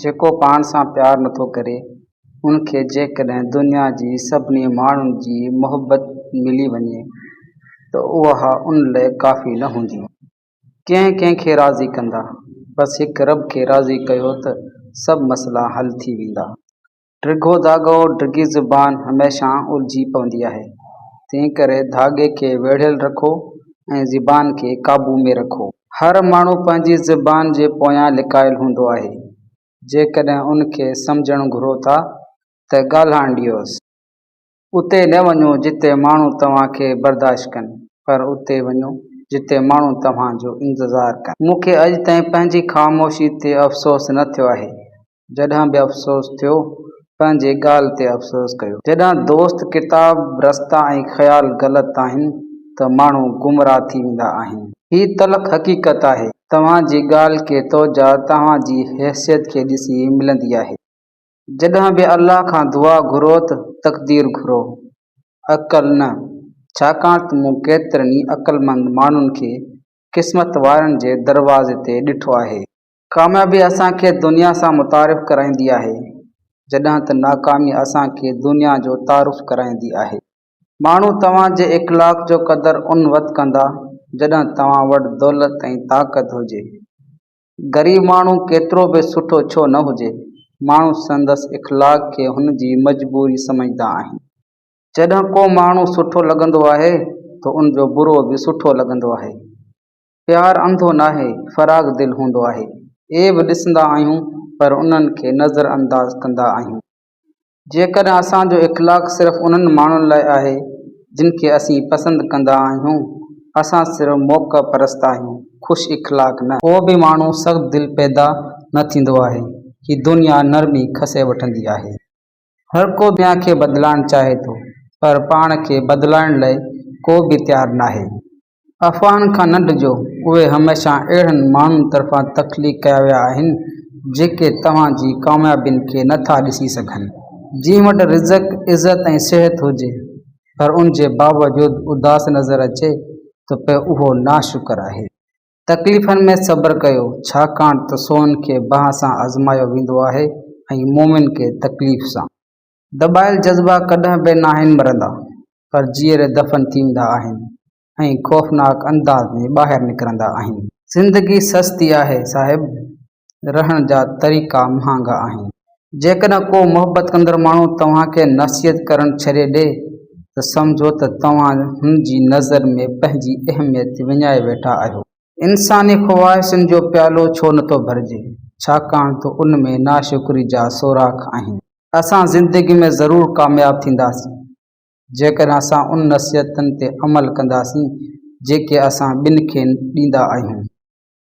جيڪو پاڻ سان پيار نٿو ڪري، ان کي جيڪڏهن دنيا جي سڀني ماڻهن جي محبت ملي وڃي ته اها ان لئه ڪافي نه هوندي. ڪنهن ڪنهن کي راضي ڪندا، بس هڪ رب کي راضي ڪيو ته سڀ مسئلا حل ٿي ويندا. ڊگهو ڌاڳو، ڊگهي زبان هميشه الجهي پوندي آهي، تنهنڪري ڌاڳي کي ويڙهيل رکو ۽ زبان کي قابو ۾ رکو. هر ماڻهو پنهنجي زبان جي پويان لڪايل هوندو آهي، جيڪڏهن ان کي سمجهڻ گهرو ٿا ته ڳالهائڻ ڏيوس. اتي نه وڃو جتي ماڻهو توهان کي برداشت ڪن، پر اتي وڃو جتي ماڻهو توهان جو انتظار ڪن. مون کي اڄ تائين پنهنجي خاموشي تي افسوس نه ٿيو آهي. جڏهن به افسوس ٿيو، پنهنجي ڳالهه تي افسوس ڪيو. جڏهن دوست، ڪتاب، رستا ۽ خيال غلط آهن ته ماڻهو گمراهه ٿي ويندا آهن. هي تلخ حقيقت آهي. توهان جي ڳالهه کي توجهه توهان جي حيثيت کي ڏسي ملندي آهي. جڏهن به الله کان دعا گهرو ته تقدير گهرو، عقل نه، ڇاڪاڻ ته مون ڪيترن ئي عقلمند ماڻهن کي قسمت وارن جي دروازي تي ڏٺو آهي. ڪاميابي اسان کي دنيا سان متعارف ڪرائيندي آهي، جڏهن ته ناڪامي اسان کي دنيا جو تعارف ڪرائيندي آهي. ماڻهو توهان جي اخلاق جو قدر ان وقت ڪندا، جڏهن توهان وٽ دولت ۽ طاقت هجي. غريب ماڻهو ڪيترو به سٺو ڇو نه هجي، ماڻهو سندس اخلاق کي هن جي مجبوري سمجهندا آهن. جڏهن ڪو ماڻهو سٺو لڳندو آهي ته ان جو برو به سٺو لڳندو آهي. پيار انڌو ناهي، فراغ دل هوندو آهي. عيب ڏسندا آهيون پر انهن کي نظر انداز ڪندا آهيون. جيڪڏهن اسان جو اخلاق صرف انهن ماڻهن لاء آهي جن کي اسين پسند ڪندا آهيون، اسان صرف موقع پرست آهيون، خوش اخلاق نه. ڪو به ماڻهو سخت دل پيدا نه ٿيندو آهي، هي دنيا نرمي کسي وٺندي آهي. هر ڪو دنيا کي بدلائڻ چاهي ٿو پر پاڻ کي بدلائڻ لاء ڪو به تيار ناهي. افواهن کان نه ڊڄو، اهي هميشه اهڙن ماڻهن طرفان تخليق ڪيا ويا آهن، جيڪي توهان جي ڪاميابين کي نه ٿا ڏسي سگهن. جنهن وٽ رزق، عزت ۽ صحت هجي، پر ان جي باوجود اداس نظر اچي ته پوء اهو ناشڪر آهي. تڪليفن ۾ صبر ڪيو، ڇاڪاڻ ته سون کي باهه سان آزمايو ويندو آهي ۽ مؤمن کي تڪليف سان. دٻايل جذبا ڪڏهن به ناهن مرندا، پر جيئري دفن ٿي ويندا آهن ۽ خوفناڪ انداز ۾ ٻاهر نڪرندا آهن. زندگي سستي آهي صاحب، رهڻ جا طريقا مهانگا آهن. جيڪڏهن ڪو محبت ڪندڙ ماڻهو توهان کي نصيحت ڪرڻ ڇڏي ڏي ته سمجهو ته توهان هن جي نظر ۾ پنهنجي اهميت وڃائي ويٺا آهيو. انساني خواهشن جو پيالو ڇو نٿو ڀرجي، ڇاڪاڻ ته ان ۾ ناشڪري جا سوراخ آهن. اسان زندگي ۾ ضرور ڪامياب ٿينداسين، جيڪڏهن اسان ان نصيحتن تي عمل ڪنداسين، جيڪي اسان ٻين کي ڏيندا آهيون.